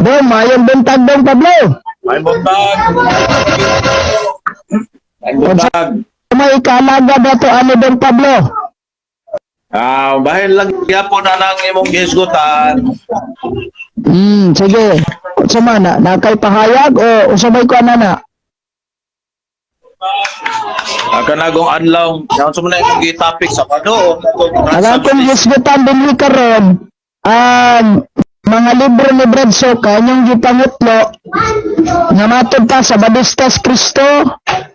Dong, mayong buntag, Dong Pablo. May buntag. May buntag. May ikaalaga ba to ano, Dong Pablo? Ah, bahin lang gyapon na nang imong gihisgutan. Sige. Unsa man na, nakay pahayag o unsa may kuan na? Ah, kanagong adlaw, unsa man na imong gi-topic sa kado? Ang akong gisgutan dinhi karon ang mga libro ni Brad Soka inyong gipangutlo nga matod pa sa Badistas Kristo,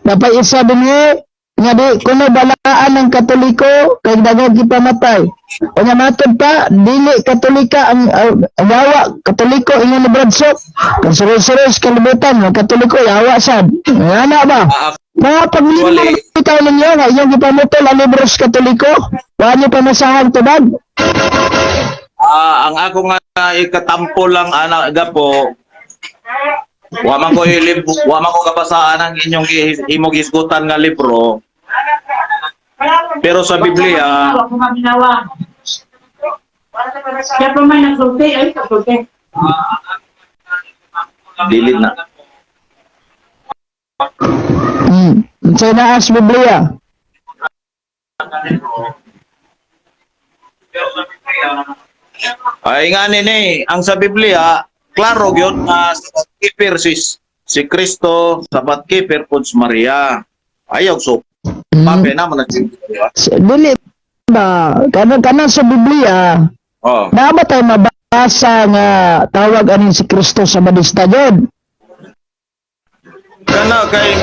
napay isa dinhi nga di kuno balaan ng Katoliko kay daghang gipamatay. O nga matod pa dili Katolika ang yawa Katoliko ingon ni Brad Sok. Kung suroy-suroy sa kalibutan nga Katoliko yawa sad. Ana ba? Mga paglingkod bitaw ninyo nga inyong gipamutol ang libro sa Katoliko, wa niyo pamasahan tubag. Ah, ang ako nga ikatampo lang ana gapo. Wa man ko kabasaan ang inyong imong gihisgutan nga libro. Pero sa Biblia, Wag mo maminawa. Kaya pa may nagsulti, ay nagsulti. Dili na. Unsay naa sa Biblia? Ay nga ni ang sa Biblia, klaro gyud nga Sabbath keeper si Kristo, Sabbath keeper pud si Maria. Ayaw so pape na man na. Dili ba kanang kanang sa Biblia Oh. naa ba tayo mabasa nga tawag aning si Kristo sa Badista gyud? Kana kay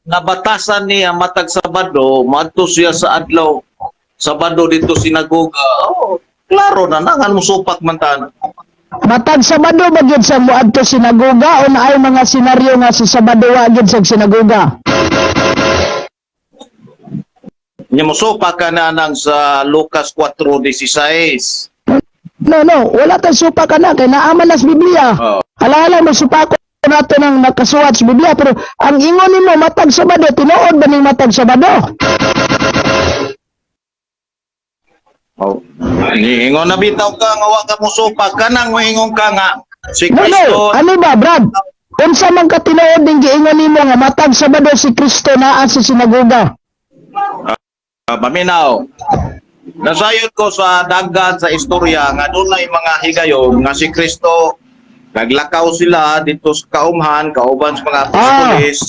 nabatasan niya matag Sabado, moadto siya sa adlaw Sabado dito sinagoga. Oh, klaro na nangan mo supak man ta. Matag Sabado ba gyud sa moadto sinagoga o naay mga senaryo nga sa Sabado wa gyud sa sinagoga? Nya mo supak ka na nang sa Lucas 4:16. No, wala tay supa ka na kay naa man na sa Biblia. Oh. Alaala mo supa ko nato nang nakasuwat sa Biblia, pero ang ingon nimo matag Sabado, tinuod ba ning matag Sabado? Oh. Niingon na bitaw ka nga wa ka mo supak kanang moingon ka nga si No. Kristo. Ano ba, Brad? Unsa man ka tinuod ning giingon nimo nga matag Sabado si Kristo naa sa sinagoga? Ah, paminaw. Nasayod ko sa dagat sa istorya nga dunay mga higayon nga si Kristo naglakaw sila dito sa kaumhan kauban sa mga apostoles.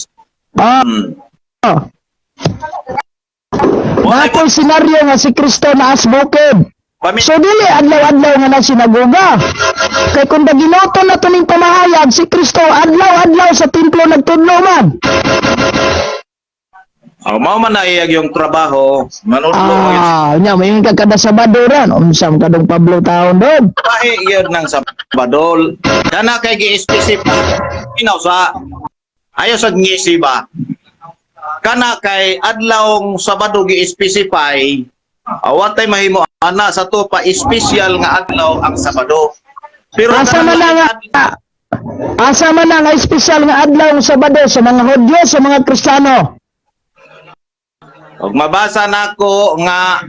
Naa ko'y senaryo nga si Kristo naa sa bukid. So dili adlaw-adlaw nga na sinagoga. Kay kung ginoto na to ning pamahayag si Kristo adlaw-adlaw sa templo nagtudlo man. Oh, mao man na iyag yung trabaho, manudlo ah. Ah, nya mayon ka kada Sabado ran, unsa man kadong Pablo taon doon. Kahi gyud ng Sabado. Kana kay gi-specify inaw sa ayo sa ngisi ba. Kana kay adlawng Sabado gi-specify, watay mahimo ana sa to pa espesyal nga adlaw ang Sabado. Pero Asa man na nga asa man na nga espesyal nga adlaw ang Sabado sa mga Hudyo, sa mga Kristiyano? Og mabasa nako nga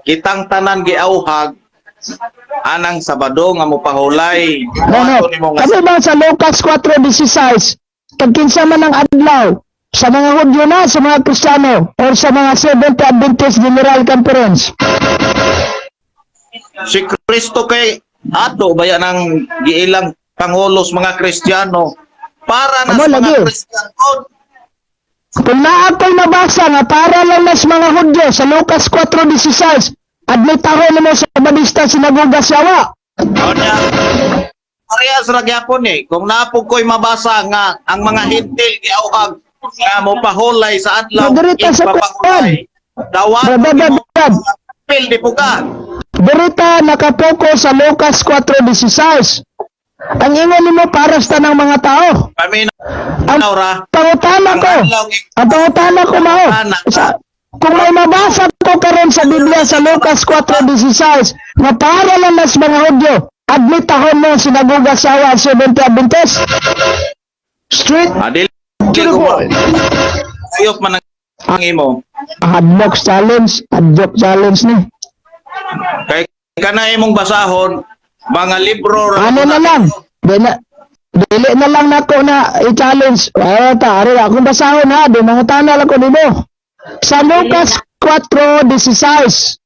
kitang tanan giauhag anang Sabado nga mopahulay. No. Ato nimo nga Kami ba sa Lucas 4:16, kag kinsa man ang adlaw sa mga Hudyo na, sa mga Kristiyano, or sa mga Seventh Adventist General Conference? Si Kristo kay ato baya nang giilang pangulos mga Kristiyano para na Amo, sa mga lagi. Kristiyano. Kung naa ko'y nabasa nga para lang nas mga Hudyo sa Lucas 4:16, admit ako nimo sa Badista Sinagoga siyawa. Onya, parehas ra gyapon eh. Kung naapog ko'y mabasa nga ang mga Hentil giauhag nga mopahulay sa adlaw, Madirita sa ipapahulay. Dawat Brad, Brad, Brad. Pil di po ka. Dirita nakapoko sa Lucas 4:16. Ang ingon nimo para sa tanang mga tao. Paminaw Ang ra. pangutana ko, ang pangutana ko mao, sa, kung may mabasa ko karon sa Biblia sa Lucas 4:16 nga para lang nas mga Hudyo, admit ako mo sinagoga sa awa Seventh Adventist. Street Adil to the point. Ayop man ang imo. Hadlock challenge, hadlock challenge ni. Kay kana imong basahon mga libro ra Ano na lang? Dili na lang nako na i-challenge. Ay, ta, ari akong basahon ha, di mangutana lang ko nimo. Sa Lucas 4:16,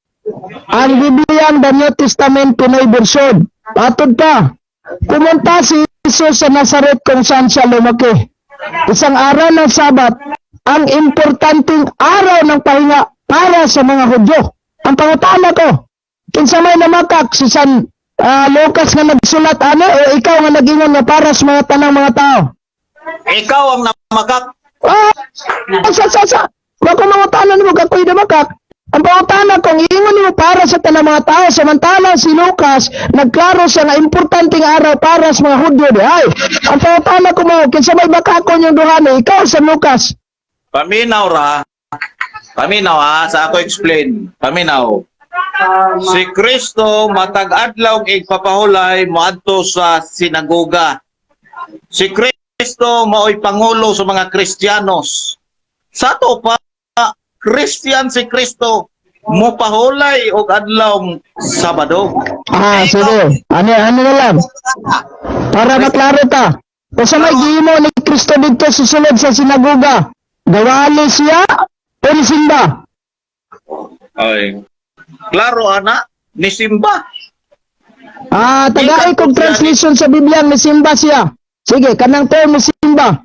ang Bibliang The New Testament Pinoy Version. Patod pa. Pumunta si Jesus sa Nazaret kung saan siya lumaki. Isang araw ng Sabat, ang importanteng araw ng pahinga para sa mga Hudyo. Ang pangutana ko, kinsa may namakak, si San Lucas nga nagsulat ano o ikaw nga nag-ingon nga para sa mga tanang mga tao? Ikaw ang namakak. Ah, sa wa ko mangutana nimo kakoy namakak. Ang pangutana kung iingon nimo para sa tanang mga tao, samantala si Lucas nagklaro siya nga importanteng araw para sa mga Hudyo di ay. Ang pangutana ko mo, kinsa may bakakon yung duha ni ikaw sa Lucas? Paminaw ra. Paminaw ha, sa ako explain. Paminaw. Si Kristo matag adlaw igpapahulay moadto sa sinagoga. Si Kristo maoy pangulo sa mga Kristiyanos. Sa ato pa, Christian si Kristo mopahulay og adlaw Sabado. Ah, sige. Ano ano na lang? Para maklaro ta. Kung may gihimo ni Kristo didto sa sulod sa sinagoga, gawali siya o nisimba? Ay. Klaro ana, ni simba. Ah, tagay kog translation sa Biblia, nisimba siya. Sige, kanang term nisimba.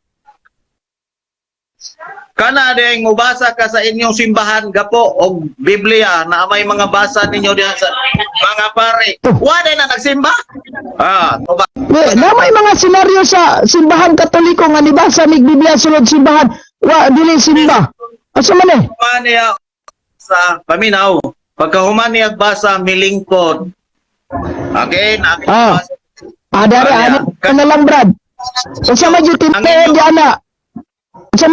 Kana ding mubasa ka sa inyong simbahan gapo og Biblia na may mga basa ninyo diha sa mga pare. Wa day na nagsimba? Ah, tuba. Di, na may mga senaryo sa simbahan Katoliko nga nibasa mig Biblia sulod simbahan, wa dili simba. Asa man eh? Human niya sa paminaw. Pagkahuman niya basa milingkod. Again, again. Ah. Ah, dari Ah, ano na lang, Brad. Unsa may jud tinuod di ana? Unsa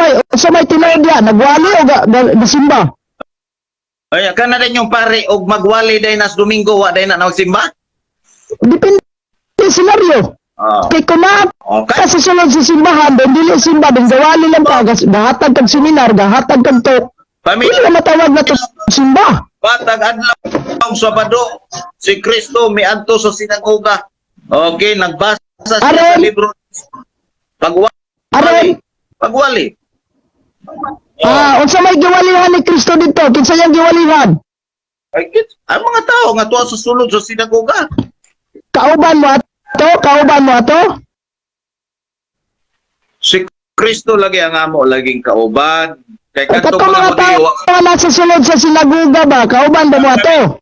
may tinuod diya? Nagwali o ga, gisimba? Ay, kana din yung pare og magwali day nas Domingo, wa day na nagsimba? Depende sa senaryo. Ah. Kay kung naa Okay. ka sa sulod sa simbahan, then dili simba, then gawali lang ka, gahatag kag seminar, gahatag kag talk. Dili Paminaw na matawag na to simba. batag adlaw Sabado si Kristo miadto sa sinagoga. Okay, nagbasa siya sa Aron. libro. Pagwali. Aron, Pagwali. ah, unsa may giwalihan ni Kristo dito? Kinsa yang giwalihan? Ay, ang mga tao nga tuwa sa sulod sa sinagoga. Kauban mo ato? Kauban mo ato? Si Kristo lagi ang amo laging kauban. Kay Ay, kadtong katong mga mga tao Hudiyo nga nasa sulod sa sinagoga ba? Kauban ba mo ato?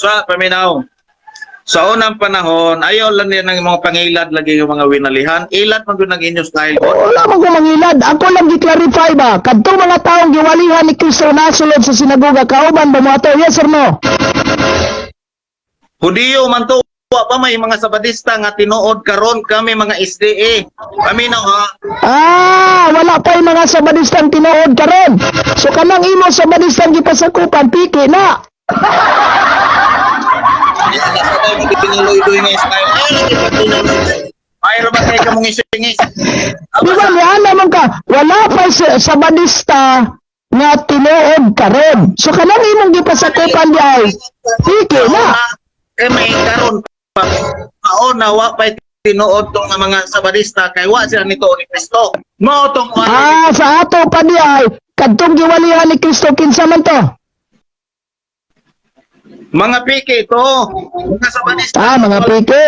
Sa paminaw. Sa unang panahon, ayaw lang niya ng mga pangilad lagi yung mga winalihan. Ilad man gyud ang inyong style. Wala man ko mangilad. Ako lang gi-clarify ba? Kadtong mga taong giwalihan ni Kristo nasulod sa sinagoga, kauban ba mo ato? Yes or no? Hudiyo man to, wa pa may mga Sabadista nga tinuod karon kami mga SDA. Paminaw ha. Ah, wala pa yung mga sabadistang tinuod karon. So kanang imo sabadistang gipasakupan piki na. Tinuloy-doy nga style. Ayaw lagi pagtinuloy. Ayaw ba kayo kamong isingis? Di ba niana man ka, wala pa sa sabadista nga tinuod karon. So kanang imong gipasakupan di ay piki na. Kay may karon pa. Mauna wa pa tinuod tong nga mga Sabadista kay wa sila nito ni Kristo. Mao tong wala. Ah, sa ato pa di ay kadtong giwalihan ni Kristo kinsa man to? Mga piki to. Mga Sabadista. Ah, mga piki.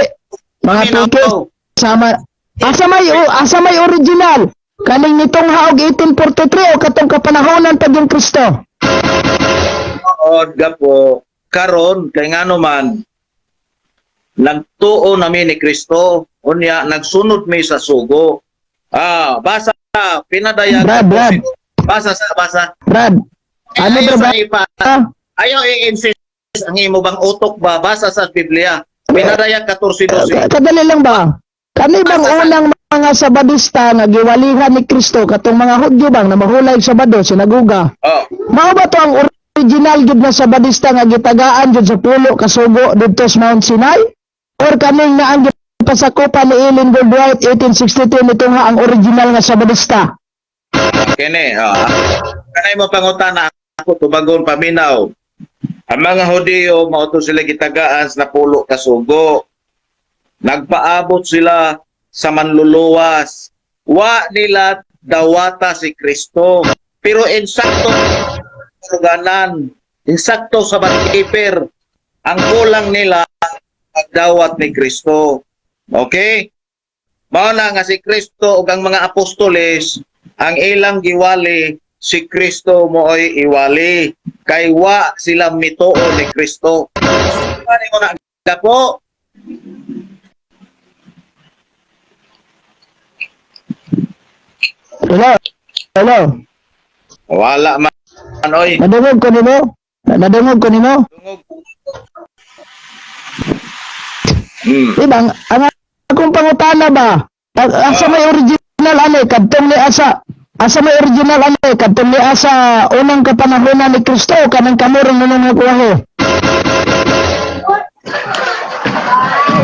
Mga piki sama asa may original? Kaning nitong haog 1843 o katong kapanahonan pa yung Kristo? Tinuod gapo karon kay ngano man nagtuo nami ni Kristo, unya nagsunod mi sa sugo. Ah, basa pinadayag. Brad, Brad. Basa sa basa. Brad, ano Ayaw ba ba? sa ipa. Ayaw i-insist ang imo bang utok ba basa sa Biblia. Pinadayag 14:12. Kadali lang ba? Kani bang unang mga Sabadista nga giwalihan ni Kristo katong mga Hudyo bang na mahulay sa Sabado sinagoga? Oh. Mao ba to ang original gid na Sabadista nga gitagaan jud sa pulo kasugo didto sa Mount Sinai? Or kaning naang gipasakupan ni Ellen Goldwhite 1862 nitong ha ang original nga Sabadista? Kene, ah. Kanay mo pangutana ako tubagon paminaw. Ang mga Hudiyo mao to sila gitagaan sa napulo ka sugo. Nagpaabot sila sa manluluwas. Wa nila dawata si Kristo. Pero insakto karuganan, insakto sa keeper. Ang kulang nila, pagdawat ni Kristo. Okay? Mao na nga si Kristo ug ang mga apostoles, ang ilang giwali, si Kristo mooy iwali kay wa sila mituo ni Kristo. Ano mo na gapo? Hello? Hello? Wala man, oy. Nadungog ko nimo? Nadungog ko nimo? Dungog. Diba, ang akong pangutana ba? Asa may original ani kadtong ni asa? Asa may original ani kadtong ni asa unang kapanahonan ni Kristo kanang kamo ring nunong nakuha?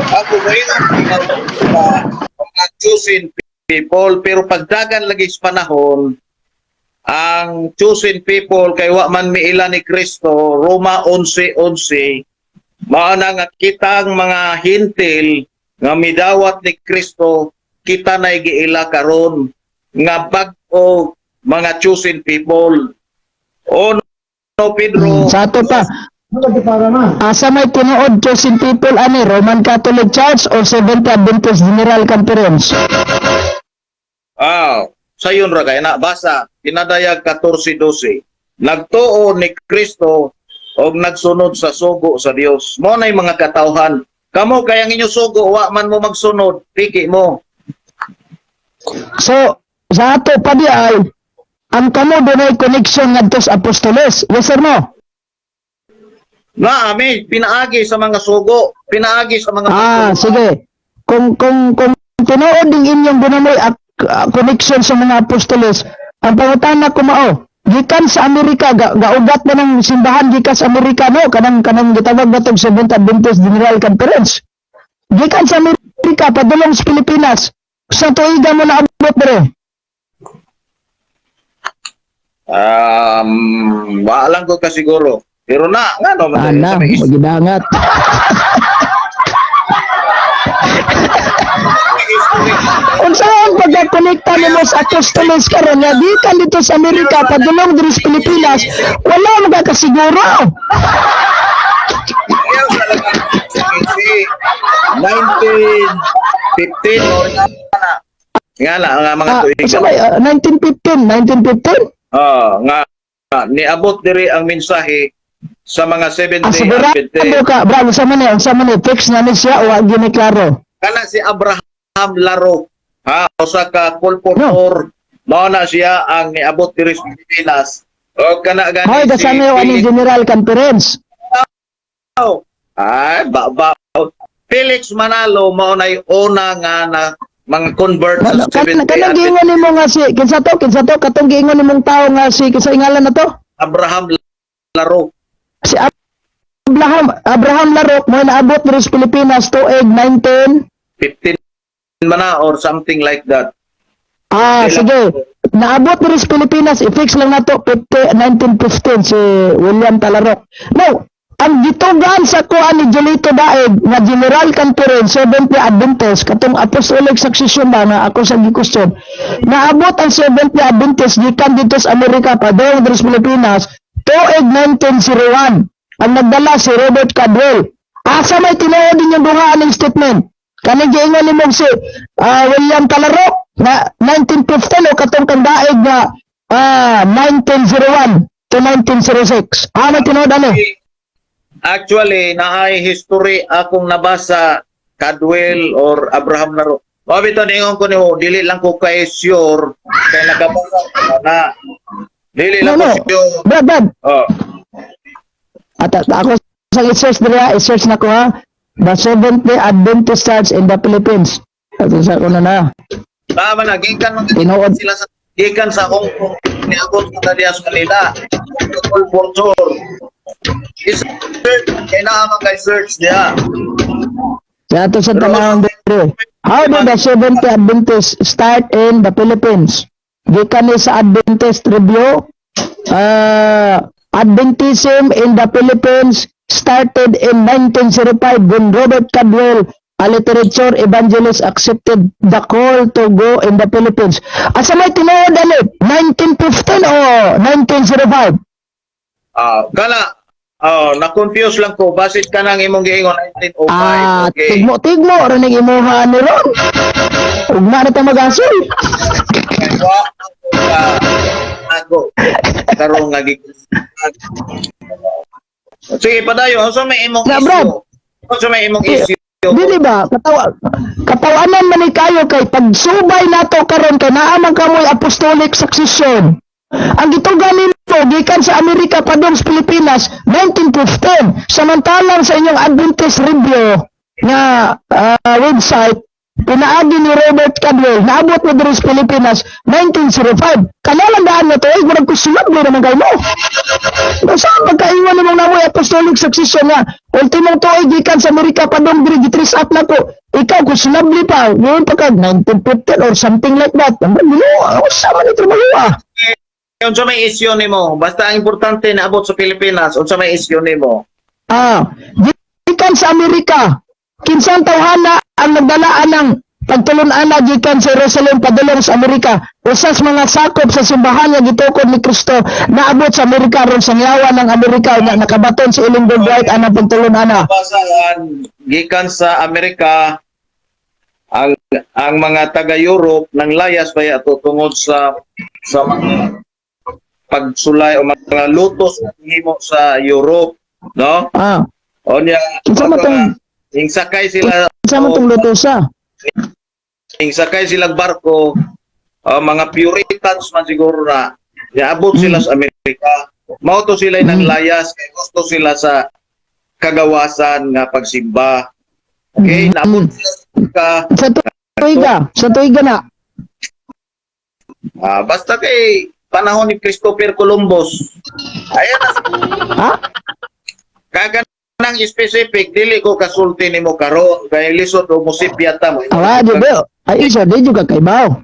Ako ngayon, mga chosen people, pero pagdagan lagi sa panahon, ang chosen people kay wa man miila ni Kristo, Roma 11:11, mao na nga kitang mga hintil nga midawat ni Kristo, kita na giila karon nga bag-o mga chosen people. O no, Pedro. Sa ato pa. Asa may tinuod chosen people ani, Roman Catholic Church or Seventh Adventist General Conference? Ah, sayon ra kay na basa Pinadayag 14:12. Nagtuo ni Kristo og nagsunod sa sugo sa Dios. Mo nay mga katawhan. Kamo kay ang inyo sugo wa man mo magsunod, piki mo. So, sa ato pa di ay ang kamo dunay connection ngadto sa apostoles. Yes or no? Na ami pinaagi sa mga sugo, pinaagi sa mga Ah, sige. Kung tinuod ning inyong dunay connection sa mga apostoles, ang pangutana ko mao, gikan sa Amerika gaugat na ng simbahan gikan sa Amerika, no, kanang gitawag natong Seventh Adventist General Conference. Gikan sa Amerika padulong sa Pilipinas. Sa tuiga mo naabot dire? Wa lang ko kasiguro. Pero na ngano man Ana, sa may magidangat. Unsa ang pagkakonekta nimo sa apostoles karon nga gikan dito sa Amerika padulong diri sa Pilipinas, wala magakasiguro? Ayaw sa lagang si 1915 or nga na. Nga na, nga mga Ah, tuig. unsa may 1915, 1915? Ah, nga nga, niabot diri ang mensahe sa mga 70 Ah, sigurado Adventist. ka, bro, unsa man ni, fix na ni siya o wa gyud ni klaro? Kana si Abraham Laro, ha, usa ka colporteur, mao na siya ang niabot diri sa Pilipinas. O kana gani Hoy, si kasama yung aning Felix General Conference. Ay, ba, ba, Felix Manalo mao nay una nga na mga convert sa Kan 70 kanang Adventist. giingon nimo nga si kinsa to katong giingon nimong tawo nga si kinsa ingalan na to? Abraham Laro. Si Abraham Larok mo naabot diri sa Pilipinas tuig 19 15 man na or something like that. Ah, Kailan- sige. Naabot diri sa Pilipinas, i-fix lang nato 50, 1915 si William Talarok. Now, ang gitugan sa kuan ni Julito Daeg nga General Conference Seventh Day Adventist katong apostolic succession ba nga ako sa gi-question. Naabot ang Seventh Day Adventist gikan dito sa Amerika padung diri sa Pilipinas tuig 1901. Ang nagdala si Robert Cadwell. Asa may tinuod ninyong duha aning statement? Kaning giingon nimo si William Talarok na 1915 o katong kang daig nga 1901 to 1906. Ah, may tinuod ano? Actually, naay history akong nabasa Cadwell or Abraham Laro. Mao bitaw ningon ko nimo, dili lang ko kay sure kay nagabasa ko na. Dili No, lang ko no. sure. Brad, Brad. Oh. At ako sa i-search diri ha, i-search na ko ha. The Seventh Day Adventist Church in the Philippines. At sa ko na na. Tama na gikan man Tinuod. sila sa gikan sa Hong Kong niabot sa diya sa Manila. Colporteur. I-search kay naa man kay search diha. Sa ato sa tanawang diri. How did the Seventh Day Adventist start in the Philippines? Gikan ni sa Adventist Review, Adventism in the Philippines started in 1905 when Robert Cadwell A literature evangelist accepted the call to go in the Philippines. Asa may tinuod ani? 1915 o 1905? Ah, kana oh, na-confuse lang ko basit ka nang imong giingon 1905. Ah, Okay. Tigmo tigmo ra ning imuha ni ron. Ugma na ta magasol. Wa ako ako karong nga Sige, padayon, unsa may imong Na, Brad. issue? Unsa may imong issue? Dili ba katawanan man ni kayo kay pagsubay nato karon kay naa man kamoy apostolic succession. Ang gitugan nimo gikan sa Amerika padung sa Pilipinas 1915, samantalang sa inyong Adventist Review nga website, pinaagi ni Robert Cadwell, naabot mo diri sa Pilipinas 1905. Kanalang daan na to ay murag kusulod mo naman kay mo. Sa pagkaingon namang namoy apostolic succession nga ultimong tuig gikan sa Amerika padung diri, gitrace up nako. Ikaw kusulabli pa ngayon pa kag 1915 or something like that. Ang Ginoo, unsa man ito trabaho ah? Unsa may issue nimo? Basta ang importante naabot sa Pilipinas, unsa may issue nimo? Ah, gikan sa Amerika, kinsang tawhana ang nagdalaan ng pagtulun-ana gikan sa Jerusalem padulong sa Amerika? Usas mga sakop sa simbahan nga gitukod ni Kristo naabot sa Amerika aron sangyawan ng Amerika nga nakabaton si Ellen G. White anang pagtulun-ana. Basahan gikan sa Amerika ang mga taga-Europe nang layas pa yato tungod sa mga pagsulay o mga lutos na gihimo sa Europe, no? Ah, Onya, Kinsa man tong- ing sakay sila kinsa man tong lutosa? Ing sakay silang barko, mga Puritans man siguro na niabot sila sa Amerika. Mao to sila nang layas kay gusto sila sa kagawasan nga pagsimba. Okay, naabot sila sa Amerika. Sa tuiga na. Ah, basta kay panahon ni Christopher Columbus. Ayan na. Ha? Kaga nang specific dili ko kasulti nimo karon kay lisod o musipya ta mo. Awa, di ba? Ay, isa, di juga kay bao.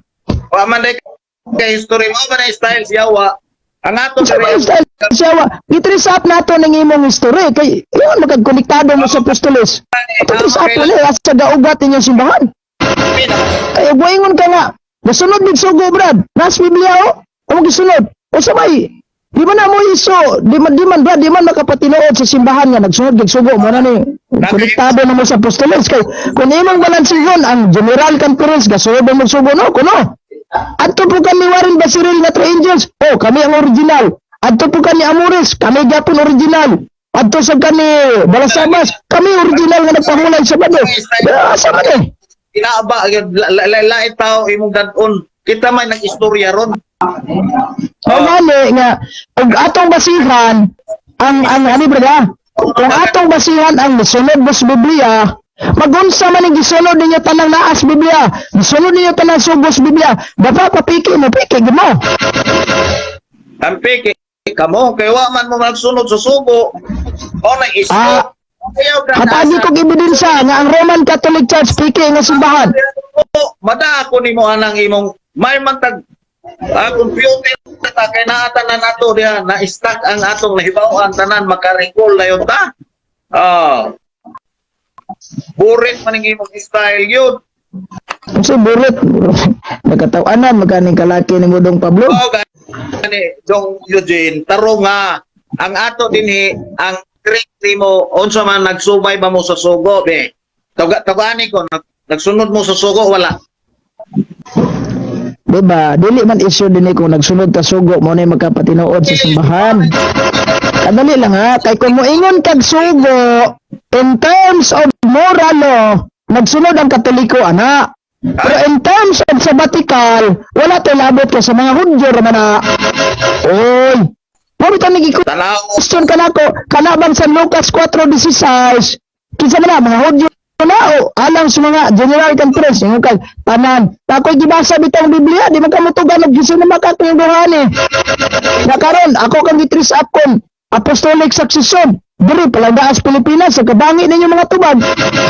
Wa man day kay history mo man ay style siya wa. Ang ato Sa mga style siya, wa, gitrace up nato ng imong history. Kay, yun, magkagkonektado mo sa apostoles. Ito, trace up na sa gaugat inyong simbahan. Kay, buingon ka nga, nasunod mig sugo, Brad. Nas Biblia, oh. O gisunod. O sa may, di man na mo iso, di man, Brad, di man makapatinuod sa simbahan nga nagsunod gig sugo mo na ni konektado na mo sa apostoles kay kung imong balansihon ang General Conference gasunod mo sugo, no kuno. Adto po kami Warren Basiril nga True Angels. Oh, kami ang original. Adto po kami Amores, kami gapon original. Adto sa kami Balasabas, kami original nga nagpahulay sa bado. Asa man eh? Inaaba lain tao imong dadon. Kita man nag istorya ron. O gani nga og atong basihan ang ano brad, kung atong basihan ang gisunod mo sa Biblia, magunsa man ang gisunod ninyo tanang naas Biblia, gisunod ninyo tanang sugos Biblia, dapat papiki mo piki gid mo. Ang piki kamo kay wa man mo magsunod sa sugo. O na issue. Ah, Ayaw ka Hatagi kog ebidensya nga ang Roman Catholic Church piki nga simbahan. Mada ako nimo anang imong may man tag computer ta kay naa tanan nato diha na stuck ang atong nahibaw-an tanan maka-recall na yun ta. Ah. Burit man ang imong style yun. Kasi burit, nagkatawanan magkaning kalaki ni Mudong Pablo. Oo, gani, Dong Eugene, tarong nga, ang ato dinhi, ang trick nimo, unsa man nagsubay ba mo sa sugo, be? Taga tagani ko, nagsunod mo sa sugo, wala. Diba? Dili man issue din eh kung nagsunod ta sugo mo na magkapatinuod sa simbahan. Kadali lang ha, kay kung moingon kag sugo, in terms of moral law, nagsunod ang Katoliko ana. Pero in terms of sabbatical, wala tay labot ka sa mga Hudyo raman na. Oy, mo bitaw Tanaw, question ka nako, kana bang San Lucas 4:16, kinsa man na, mga Hudyo na o alang sa mga General Conference, ingon kag tanan. Ako'y gibasa bitong Biblia, di man kamutugan og giso na makakuyuhan eh. Na karon ako kang gitrace up kon apostolic succession. Diri palanggaas Pilipinas sa kabangi ninyo mga tubag.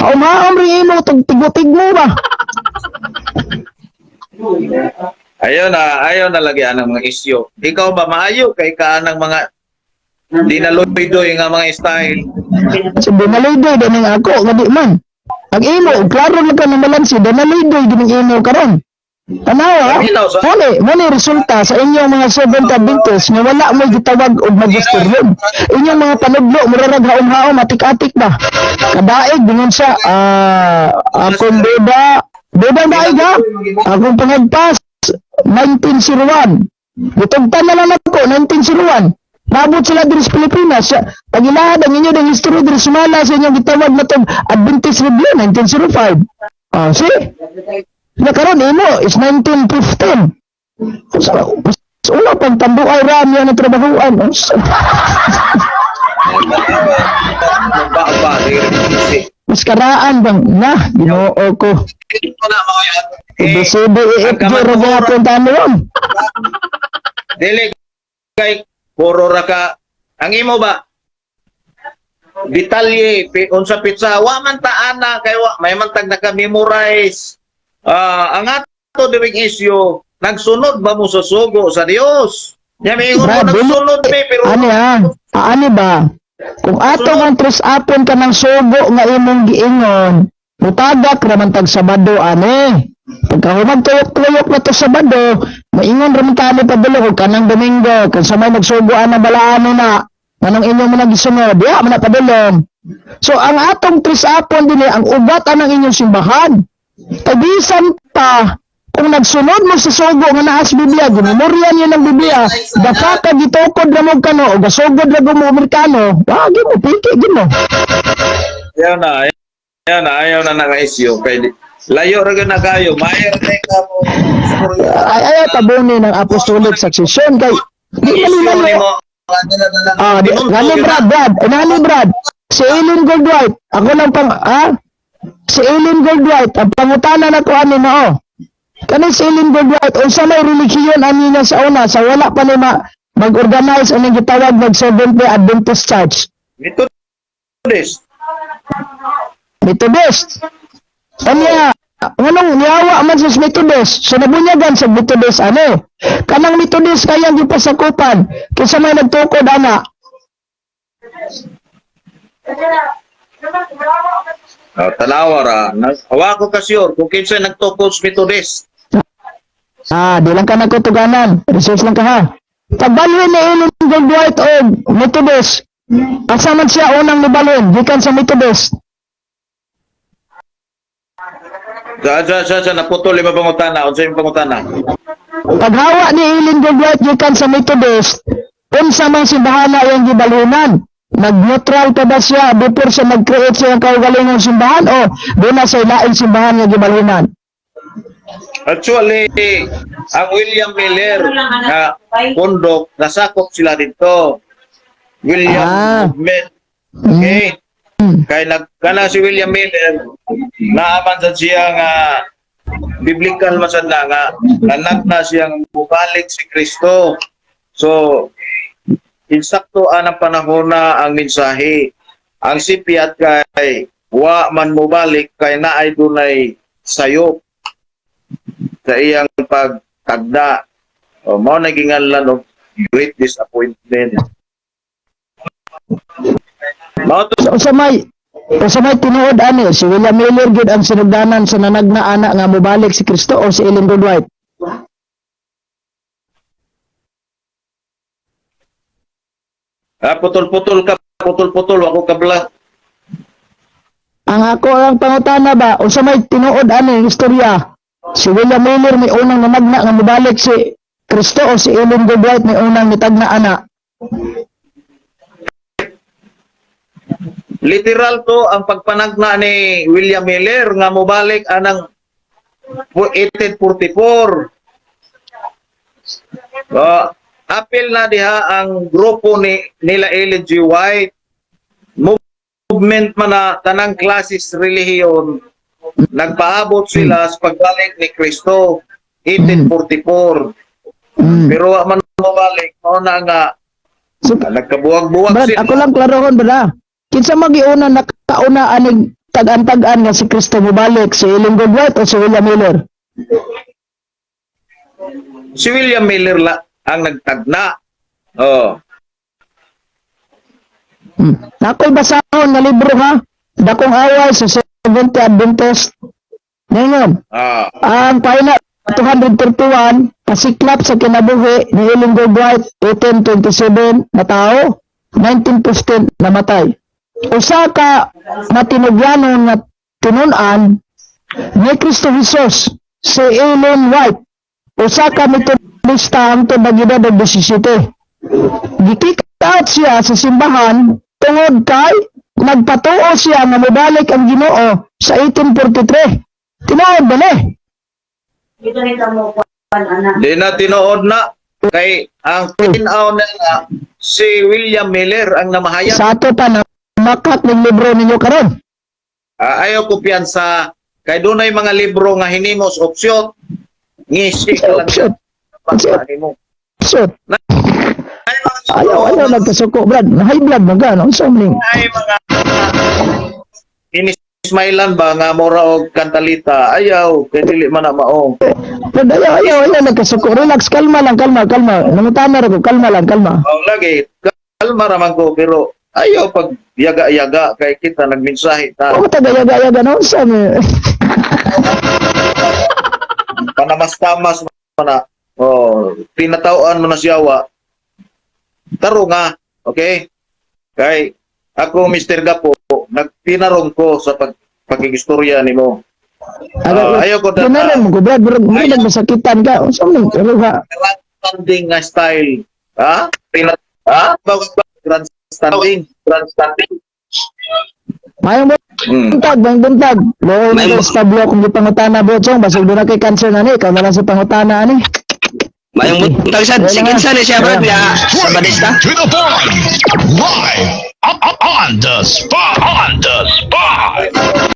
Haom-haom rin imo tug tigo-tigmo ba. Ayaw na lagi ang mga issue. Ikaw ba maayo kay ka ng mga dinaloy-doy nga mga style? So binaloy-doy din ang ako nga di man. Ang imo, klaro na ka na malansi, danalidoy gining imo karon. Tanawa, Paminaw sa- mali, mali resulta sa inyong mga Seventh Adventist nga wala mo gitawag og magisterium. Inyong mga panudlo, murarag haom-haom, atik-atik ba? Kadaig, bingon sa, akong duda, duda ang daig ha? Akong pangagpas, 1901. Gitugtan na lang ako, 1901. Nabot sila diri sa Pilipinas. Pagilahad ang inyo ng history diri sumala sa inyong gitawag na tong Adventist Review, 1905. Ah, see? Na karon imo is 1915. Sa una pang tambuay ra niya na trabahuan. Ba ba dili. Mas karaan bang na Ginoo ko. Ito na mga yan. Eh, ABCD E F G ra gyapon tanon. Dili kay puro ra ka ang imo ba detalye unsa pizza wa man ta ana kay wa may man tag naka-memorize. Ah, ang ato diring issue, nagsunod ba mo sa sugo sa Dios? Nya miingon mo Brad, dili. nagsunod mi pero Ani ha? Ani ba? Kung ato ang tres apon ka ng sugo nga imong giingon, mutagak ra man tag Sabado ani. Pagka tuyok-tuyok na to Sabado, maingon ra man tani padulong og kanang Domingo, kung sa may nagsugo ana balaano na, anong inyong mga gisunod, diha man na padulong. So ang atong tres apon dinhi ang ugat anang inyong simbahan. Kay bisan pa kung nagsunod mo sa sugo nga naa sa Biblia, gimemorya niyo ng Biblia, daka ka gitukod ra mo kano o gasugod ra mo Amerikano, wagi mo piki gid mo. Ayaw na, ayaw na, ayaw na nga issue kay layo ra gyud na kayo, maayo ra kay ka mo. Ay ay tabunin ng apostolic succession kay di man Issue nilayo. nimo. Ah, di, nani Brad, Brad, eh, nani Brad. Si Eileen Goldwhite, ako lang pang ah, si Eileen Goldwhite, ang pangutana na ko ani mao. Kani si Eileen Goldwhite, unsa may relihiyon ani niya sa una sa wala pa ni ma, mag-organize anong gitawag nag Seventh Day Adventist Church. Methodist. Methodist. Anya, nganong niawa man sa Methodist, so nabunyagan sa Methodist ano. Kanang Methodist kayang gipasakupan kinsa may nagtukod ana. Oh, tanawa ra. Awa ko ka sure kung kinsa nagtukod sa Methodist. Ah, di lang ka nagkutuganan. Research lang ka ha. Pagbalhin ni Ellen Goldwhite og Methodist, asa man siya unang nibalhin gikan sa Methodist. Sa naputol ima pangutana, unsa imong pangutana? Paghawa ni Ellen Goldwhite gikan sa Methodist, unsa man simbahan na iyang gibalhinan? Nag-neutral pa ba siya before siya nag-create siya ng kaugalingong simbahan o doon na sa ilaing simbahan nga gibalhinan? Actually, ang William Miller nga pundok nasakop sila dito. William Movement. Okay? Kay nag kana si William Miller naaman sad siya nga biblical man sad na nga nanak na siyang bubalik si Kristo. So insakto anang panahon na ang mensahe. Ang sipiat kay wa man mobalik kay naay dunay sayop sa iyang pagtagda. O, mao na ginganlan og great disappointment. Mao to. So, unsa may tinuod ani si William Miller gyud ang sinugdanan sa nanagna ana nga mobalik si Kristo o si Ellen Goldwhite? Ah, putol-putol ka, putol-putol ako kabla. Ang ako ang pangutana ba, unsa may tinuod ani ang istorya? Si William Miller may unang nanagna nga mobalik si Kristo o si Ellen Goldwhite may unang nitagna ana? Literal to ang pagpanagna ni William Miller nga mobalik anang 1844. Oh, apil na diha ang grupo ni nila Ellen G. White. Movement man na tanang klasis relihiyon nagpaabot sila sa pagbalik ni Kristo 1844. Pero wa man mobalik mao na nga So, nagkabuwag-buwag Brad, sila. ako lang klarohon ba Kinsa magiuna nakauna aning tag-an-tag-an nga si Kristo mobalik, si Ellen Goldwhite o si William Miller? Si William Miller la ang nagtagna. Oh. Ako'y basahon nga libro ha. Dakong away sa Seventh Adventist. Ngayon, ang pahina 231, pasiklap sa kinabuhi ni Ellen G. White, 1827 na tao, 1915 namatay. Usa ka matinugyanon nga tinun-an ni Kristo Jesus, si Ellen White. Usa ka Metodista hangtod nag-edad og 17. Gikick out siya sa simbahan tungod kay nagpatuo siya nga mobalik ang Ginoo sa 1843. Tinuod ba ni? Dito rin ka mo kuan anak. Di na tinuod na kay ang tinaw na nga, si William Miller ang namahayag. Sa ato pa na makat ng libro ninyo karon. Ah, ayaw ko piyansa kay dunay mga libro nga hinimos opsyon ngisi ka lang Opsyon. sa nimo. Opsyon. Ay mga libro, Ayaw, ayaw nagkasuko, Brad. High blood mo ka, no? Unsa man ning- ay mga inismailan ba nga mura og kantalita, ayaw kay dili man na mao. Brad, ayaw, ayaw, ayaw nagkasuko. Relax, kalma lang, kalma, kalma. Nangutana ra ko, kalma lang, kalma. Oh, lagi kalma ra man ko pero ayaw pag yaga-yaga kay kita nagmensahe ta. Ako taga-yaga-yaga, no? Unsa man? Panamas-tamas man na. Oh, tinatawaan mo na siya wa. Taro nga, okay? Kay ako, Mr. Gapo, nagtinarong ko sa pagigistorya nimo. Ah, ayaw ko na Ginaran mo ko, Brad. Brad, mo nagmasakitan ka. Unsa man ning- ha? Grandstanding nga style. Ha? Ha? Grandstanding, grandstanding. Mayong buntag, mayong buntag. Looy mo sa tablo kung gipangutana bochong, basig doon na kay cancer na ni, ikaw na lang sa pangutana ani. Mayong buntag sad, Wala sige na. sa ni siya, Brad, ya sa Badista. To the point. Live. On the spot. On the spot.